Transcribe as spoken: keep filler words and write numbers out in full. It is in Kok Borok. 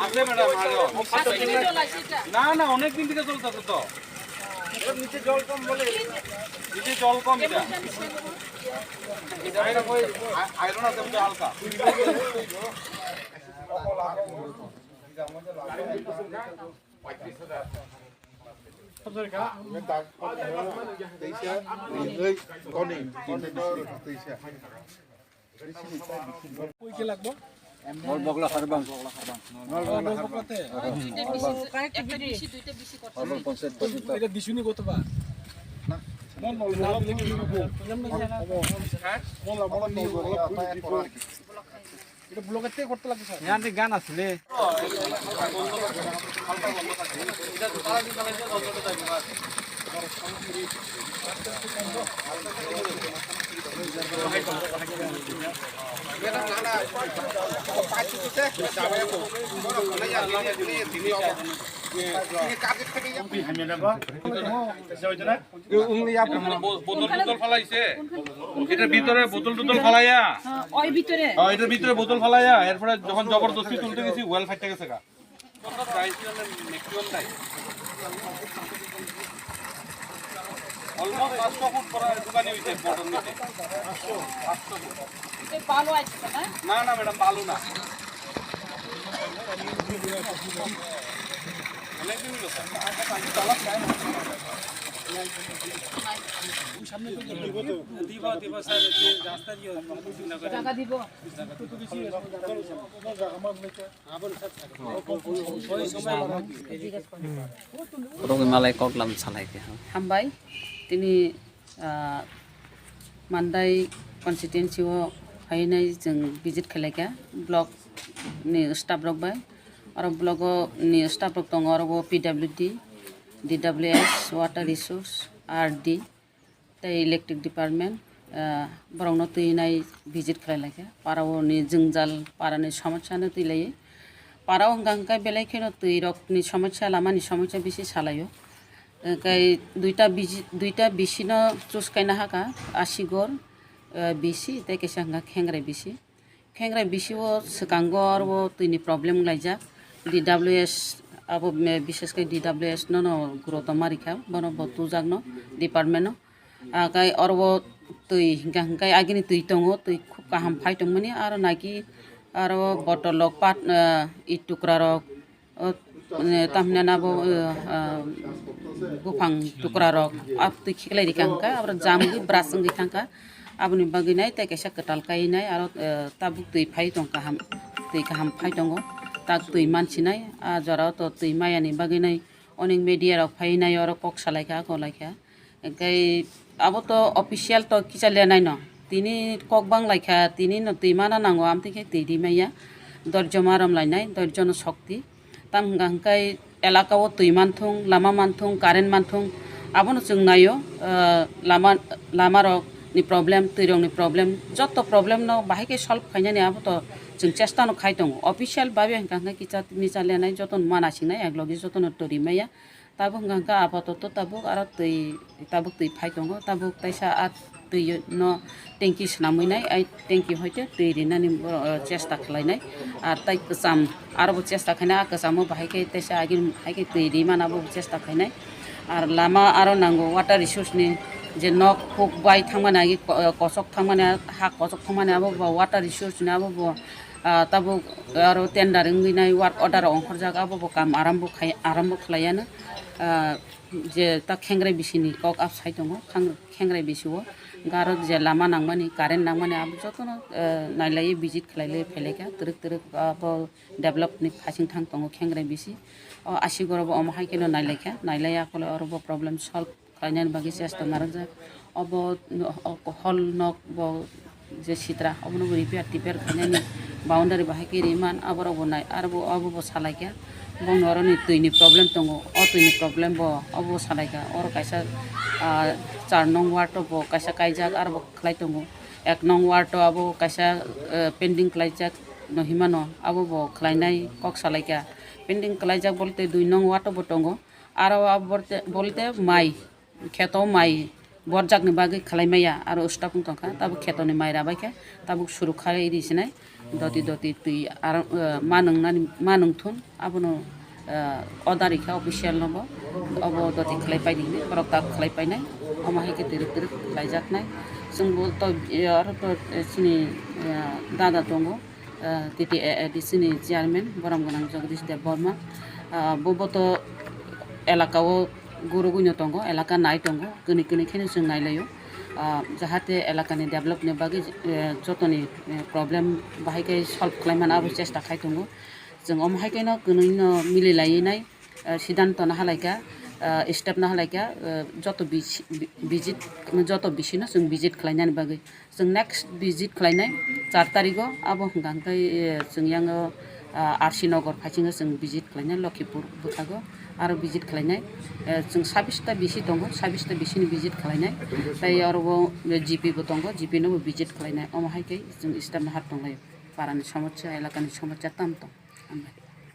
আছে ম্যাডাম, আরো। না, না, অনেক দিন থেকে চলতেছে তো। নিচে জল কম বলে। নিচে জল কম এটা। এটা ওই আ-, আয়রন আছে বুঝে হালকা। এটা দিছুনি কতবার? এটা ব্লকের থেকে করতে লাগবে স্যার। ইয়ার যে গান আসলে। বোতল টোতল ফালাইছে। এটার ভিতরে বোতল টোতল ফালাইয়া। হ্যাঁ, ওই ভিতরে। হ্যাঁ, এটার ভিতরে বোতল ফালাইয়া, এরপরে যখন জবরদস্তি তুলতে গেছি, ওয়েল ফাটতে গেছে গা। Almost পাঁচশো ফুট পরে দোকানে হইছে, বোতল নিচে। পাঁচশো ফুট। এটা বালু আছে না? না, না, ম্যাডাম, বালু না। অনেকদিন হলো, স্যার। দিব, দিব, স্যার, একটু রাস্তা দিয়ে, জায়গা দিব। Rogwi malai koklam salai khe. Hambai, tini, ah, Mandai constituency o phainai chwng visit khlaikha, block ni staff rok bai. Oro block o ni staff rok tongo, oro o P W D, D W S, water resource, R D. Tei electric department, ah, borokno twi nai visit khlai lai kha. Para o ni jwngjal, para ni somosya no twi lai. Para o hwnkha hwnkhe belai kheno twi rok ni somosya, lama ni somosya bisi salai o. Hwnkhe duita bisi, duita bisi no choose khaina hakha, Asigor, ah, bisi tei kaisa hwnkha Khengrai bisi. Khengrai bisi o swkango oro twi ni problem wnglaijak. D W S abo, me-, bishes khe D W S no no guro tongma rikha, bono bo tujak no department no. Ah, kai oro o twi hingka hingkai agini twi tongo, twi khub kaham phai tongmani, aro naki aro botol rok pat, ah, i tukra rok, O, eh, tamhinani abo, eh, ah, buphang tukra rok, ah, twi khiklai rikha hwnkha, abo jam wngwi brush wngwi thangkha, aboni bagwi nai tei kaisa kwtal kai nai, aro, eh, tabuk twi phai tong kaham, twi kaham phai tongo, tak twi mansinai, ah, jora o to twi maya ni bagwi nai onek media rok phai nai, oro kok salai kha, kok lai kha. Hwnkhe abo to official to kicha liya naino. Tini kok bang lai kha, tini no twi mana nango, amtwi khe twi ri maya. Dorjo ma rom lainai, dorjo no sokti. Tam hwnkha hwnkhe elaka o twi manthung, lama manthung, current manthung, abono chwng naio. Ah, lama, lama rok ni problem, twi rok ni problem, joto problem no bahai khe solve khainani abo to chwng chesta no khai tongo. Official babe hwnkha hwnkhe kicha micha liya nai, joto no mana singnai, ek logi joto no twi ri maya. Tabuk hwnkha hwnkha apatoto tabuk aro twi, tabuk twi phai tongo, tabuk taisa a twi no tanki swnamwi nai, ai tanki hoite twi rinani, o, chesta khlainai. Ar tai kwcham, aro bo chesta khainai, a kwchamo bahai khe taisa agini hai khe twi rimana bo chesta khainai. Ar lama aro nango water resource ni je nok huk bai thangmani agi ko-, kosok thangmani, ha kosok thangmani abo bo water resource ni abo bo Ah, tabuk aro tender wngwi nai work order rok ongkhorjak, abo bo kam arambo khai, arambo khlaiya no. Ah, je ta khengrai bisi ni kok ap sai tongo, khang-, khengrai bisi o garo je lama nangmani, current nangmani, abo jotono, ah, nailaiwi visit khlailaiwi phailaikha, twrwk twrwk abo develop ni phasing thang tongo khengrai bisi. O Asigoro bo omo hai kheno nailaikha, nailaiya khole oro bo problem solve khlainani bagwi chesta narwkjak. Obo, o hall nok bo je sitra, obono bo repair tipair khainani boundary bahai khe rimani, aborok bo nai, aro bo, obo bo salaikha. Bongni oroni twini problem tongo, o twini problem bo obo salaikha. Oro kaisa, ah, char nong ward o bo kaisa kaijak, aro bo khlai tongo. Ek nong ward o abo kaisa, eh, pending khlaijak no himano, abo bo khlainai kok salaikha. Pending khlaijak bolte dui nong ward o bo tongo. Aro a borte, bolte mai, kheto mai borjakni bagwi khlai maya, aro stapung tongkha, tabuk khetoni mai rabaikhe, tabuk suru kharwi ri sinai, doti doti twi aro, eh, ma nwngnani, ma nungthun, abono, eh, order rikha official nobo, obo doti khlai paidi hinwi, borok tak khlai painai, omo hai khe twrwk twrwk khlaijaknai. Chwng bo to, eh, aro to, eh, chini, eh, dada tongo, ah, T T A A D C ni chairman, borom gwnang Jagadish Debbarma. Ah, bo, bo to elaka o gurugwino tongo, elaka nai tongo, kwnwi kwnwi kheno chwng nailaio. Ah, jahate elakani develop ni bagwi, eh, jotoni, eh, problem bahai khe solve khlai mano abo chesta khai tongo. Chwng omo hai kheno kwnwi no mili laiwi nai, ah, siddhanto no halaikha, ah, step no halaikha, ah, joto bisi-, bi-, visit, joto bisino chwng visit khlainani bagwi. Chwng next visit khlainai char tarigo, abo hwnkha hwnkhe, eh, chwng yango, ah, R C Nagar phaisingo chwng visit khlainai Lokhipur bwkhago, aro visit khlainai, eh, chwng sabbish ta bisi tongo, sabbish ta bisini visit khlainai, tei oro o G P bo tongo, G P no bo visit khlainai, omo hai khe chwng step no har tonglaio, parani somosya, elakani somosya tam tong. Hambai.